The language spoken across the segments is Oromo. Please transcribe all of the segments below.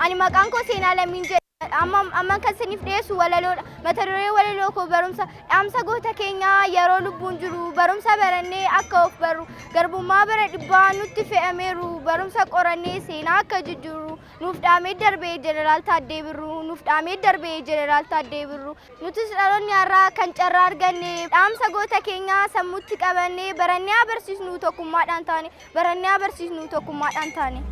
Ani maqaan koo Seenaa Lammiin jedhama. Amma amma kan isiniif dhiyeessu walaloodha. Mata duree walaloo koo barumsa. Dhaamsa goota keenyaa yeroo lubbuun jiru barumsa barannee akka of barru garbummaa bara dhibbaa nutti fe'ameeru barumsa qorannee seenaa akka jijjiirru nuuf dhaamee darbee Jeneraal Taaddee Birruu nuuf dhaamee darbee Jeneraal Taaddee Birruu. Nutis dhaloonni har'aa kan carraa arganne dhaamsa goota keenyaa sammuutti qabannee barannee haa barsiisnu tokkummaadhaan taane barannee haa barsiisnu tokkummaadhaan taane.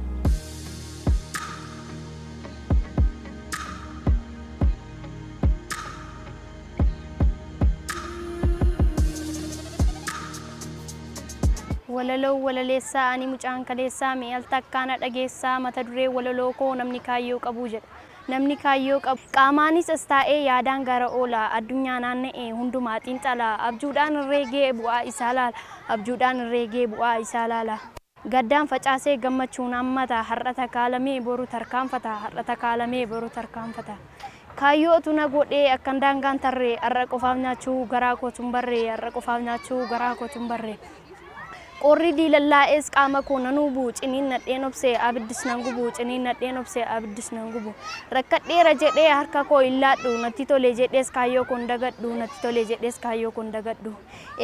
Walaloo walaleessaa ani mucaan kaleessaa mee al takkaa na dhageessaa mata duree walaloo koo namni kaayyoo qabuu jedha. Namni kaayyoo qabu qaamaanis as taa'ee yaadaan gara oola addunyaa naanna'e hundumaa xiinxala abjuudhaan herreegee bu'aa isaa laala abjuudhaan herreegee bu'aa isaa laala. Gaddaan facaasee gammachuun hammata har'a takaalamee boru tarkaanfata har'a takaalamee boru tarkaanfata. Kaayyoo utuu na godhee akkan daangaan tarree har'a qofaaf nyaachuu garaa kootu hin barree har'a qofaaf nyaachuu garaa kootu hin barree. Qorri diilallaa'ees qaama koo nan hubu ciniinnadheen obse abiddis nan gubu ciniinnadheen obse abiddis nan gubu. Rakkadheera jedhee harka koo hin laadhu natti tole jedhees kaayyoo koo hin dagadhu natti tole jedhees kaayyoo koo hin dagadhu.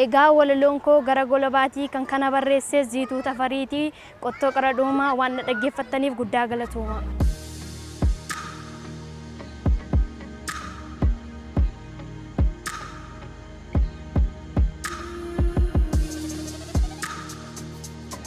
Egaa walaloon koo gara golabaatii kan kana barreesses Jiituu Tafariiti. Qottoo qara dhuumaa waan na dhaggeeffattaniif guddaa galatoomaa.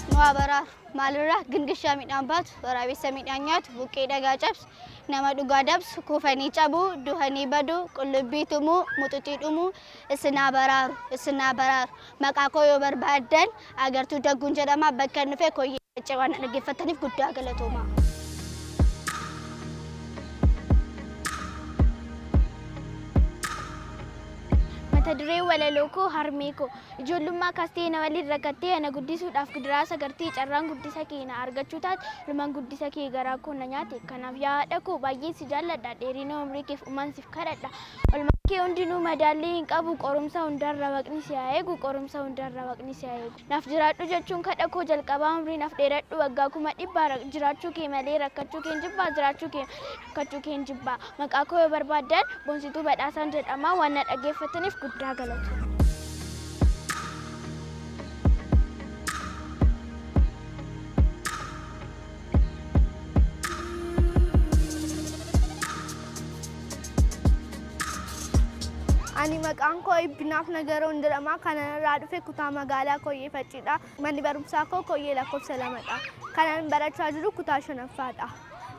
Nu haa baraaru. Maalirraa gingishaa midhaan baatu, waraabessa midhaan nyaatu, buqqee dhagaa cabsu, nama dhugaa dabsu, kufanii cabuu, duhanii baduu, qullubbii tumuu, muxuxii dhumuu, isin haa baraaru, isin haa baraaru. Maqaa koo yoo barbaaddan Agartuu Dagguun jedhama. Bakka hin dhufe Koyyee Qaccee waan na dhaggeeffattaniif guddaa galatoomaa. Mata dureen walaloo koo harmee koo. Ijoollummaa kaastee na waliin rakkattee ana guddisuudhaaf gidiraa sagartee carraan guddisa kee na argachuu taate ilmaan guddisa kee garaa koo na nyaate. Kanaaf yaa haadha koo baay'een si jaalladha dheerina umrii keef uumaan siif kadhadha. Olmaan kee hundinuu madaallii hin qabu qorumsa hundarra waqni si haa eegu qorumsa hundarra waqni si haa eegu. Naaf jiraadhu jechuun kadha koo jalqabaa umrii naaf dheeradhu waggaa 400,000 jiraachuu kee malee rakkachuu keen jibbaa jiraachuu kee rakkachuu keen jibbaa. Maqaa koo yoo barbaaddan Boonsituu Badhaasaan jedhama waan na dhaggeeffattaniif guddaa galatoomaa. Ani maqaan koo Ibbinaaf Nagaroon jedhama. Kanan irraa dhufe kutaa magaalaa Koyyee Facciidha. Manni barumsaa koo Koyyee lakkoofsa lamadha. Kanan barachaa jiru kutaa shanaffaadha.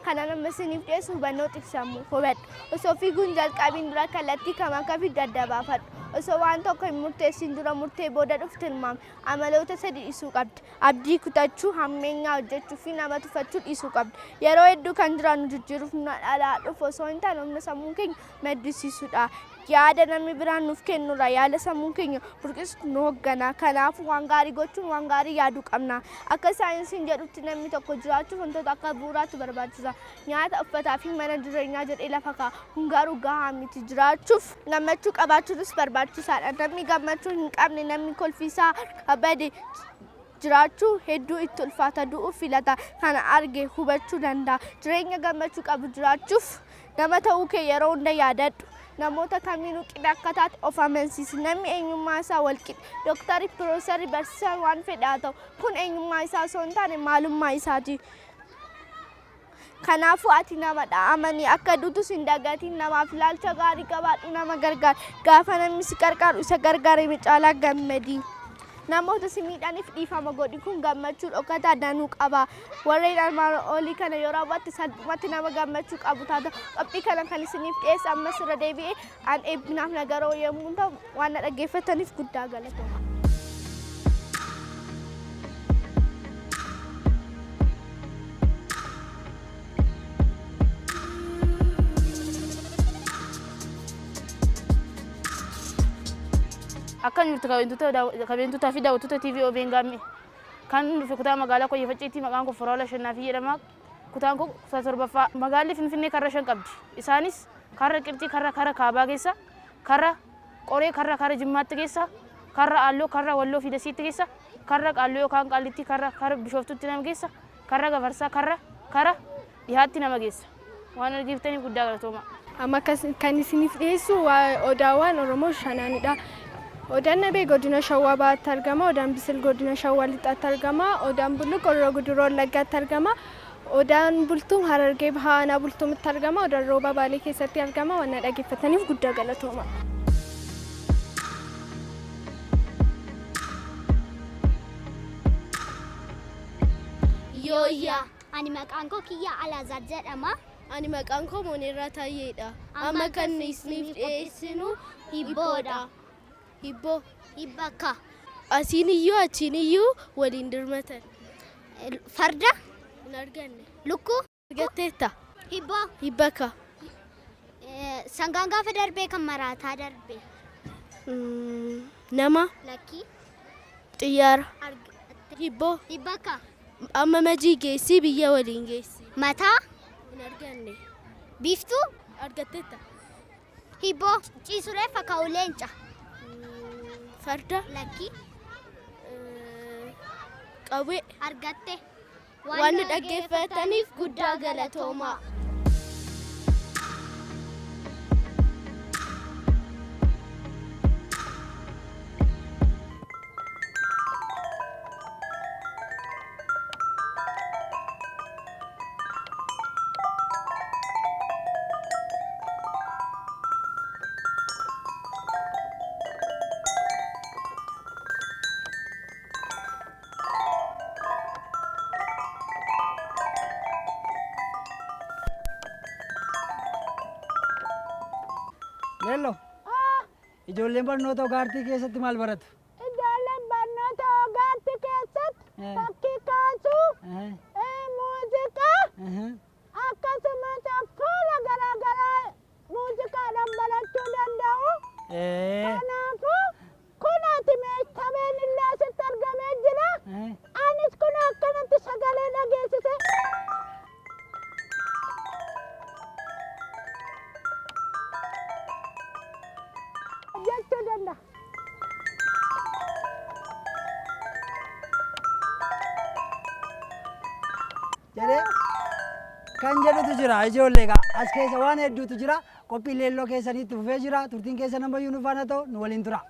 Kanan amma isiniif dhiyeessu hubannoo xiinsammuu hubadhu. Osoo fiiguun jalqabiin dura kallattii kam akka fiddu adda baafadhu. Osoo waan tokko hin murteessin dura murtee booda dhufu tilmaami. Amaloota sadi dhiisuu qabda. Abdii kutachuu, hammeenyaa hojjechuu fi nama tuffachuu dhiisuu qabda. Yeroo hedduu kan jiraannu jijjiiruuf humna dhalaa dhufu osoo hin taane humna sammuu keenya maddisiisuudha. Yaada namni biraan nuuf kennurraa yaada sammuun keenya burqisu nu hoggana. Kanaafuu waan gaarii gochuun waan gaarii yaaduu qabna. Akka saayinsiin jedhutti namni tokko jiraachuuf wantoota akka bu'uuraatti barbaachisa. Nyaata, uffataa fi mana jireenyaa jedhee lafa kaa'a. Kun garuu gahaa miti. Jiraachuuf gammachuu qabaachuunis barbaachisaadha. Namni gammachuu hin qabne namni kolfiisaa harkaa bade jiraachuu hedduu itti ulfaata du'uu filata. Kana arge hubachuu danda'a. Jireenya gammachuu qabu jiraachuuf nama ta'uu kee yeroo hunda yaadadhu. Namoota kamiinuu qixa akka taate of amansiisi. Namni eenyummaa isaa wal qixa. Dooktarri, piroofeesarri, barsiisaan waan fedhe haa ta'u. Kun eenyummaa isaa osoo hin taane maalummaa isaati. Kanaafuu ati namadha amani akka duutus hin dagatiin namaaf ilaalcha gaarii qabaadhu nama gargaari. Gaafa namni si qarqaaru isa gargaarame caalaa gammadi. Namoota si miidhaniif dhiifama godhi kun gammachuu dhokataa danuu qaba. Warreen armaan olii kana yoo raawwatte salphumatti nama gammachuu qabu taata. Qophii kana kan isiniif dhiyeesse ammas irra deebi'ee an Eebbinaaf Nagaroo yommuu ta'u waan na dhaggeeffattaniif guddaa galatooma. Akkam jirtu kabajamtootaa fi daawwattoota TV OBN Gaammee. Kan dhufe kutaa magaalaa Koyyee Facciitti maqaan koo Firaa'ol Ashannaafii jedhama. Kutaan koo kutaa torbaffaa. Magaalli Finfinnee karra shan qabdi. Isaanis karra Qirxii, karra kara Kaabaa keessa, karra Qoree, karra kara Jimmaatti keessa, karra Aalloo, karra Walloo fi Dasiitti keessa, karra Qaalluu yookaan Qaallittii, karra kara Bishooftuutti nama geessa, karra Gafarsaa, karra kara Dhihaatti nama geessa. Waan argiftaniif guddaa galatooma. Amma kan isiniif dhiyeessu odaawwan Oromoo shanaanidha. Odaan Nabee godina Shawaa Bahaatti argama. Odaan Bisil godina Shawaa Lixaatti argama. Odaan Bulluq Horroo Guduruu Wallaggaatti argama. Odaan Bultuum Harargee Bahaa Aanaa Bultuumitti argama. Odaan Roobaa Baalee keessatti argama. Waan na dhaggeeffataniif guddaa galatooma. Yooyyaa. Ani maqaan koo Kiyyaa Alaazaar jedhama. Ani maqaan koo Moneerraa Taayyeedha. Amma kan isiniif dhiyeessinu hibboodha. Hibboo. Hibbakka. Asiin iyyuu achiin iyyuu waliin dirmatan. Farda. Hin arganne. Lukkuu. Argatteetta. Hibboo. Hibbaka. Sangaan gaafa darbee kan maraataa darbe. Nama. Lakkii. Xiyyaara. Hibboo. Hibbakka. Amma majii geessii biyya waliin geessi. Mataa. Hin arganne. Biiftuu. Argatteetta. Hibboo. Ciisuree fakkaa'u leenca. Farda. Lakkii. Qawwee. Argatte. Waan nu dhaggeeffataniif guddaa galatoomaa. Leelloo. Ijoolleen barnoota ogaartii keessatti maal baratu? Ijoolleen barnoota ogaartii keessatti fakkii kaasuu, muuziqaa, akkasumas fuula garaagaraa muuziqaadhaan barachuu danda'u. Kanaafuu kun ati meeshameen illee asitti argamee jira. Anis kun akkanatti sagalee dhageessise. Jechuu danda'a. Jedhee kan jedhutu jira ijoollee egaa as keessa waan hedduutu jira qophii leelloo keessaniitti fufee jira turtiin keessa nama iyyuu nu faana ta'u nu waliin tura.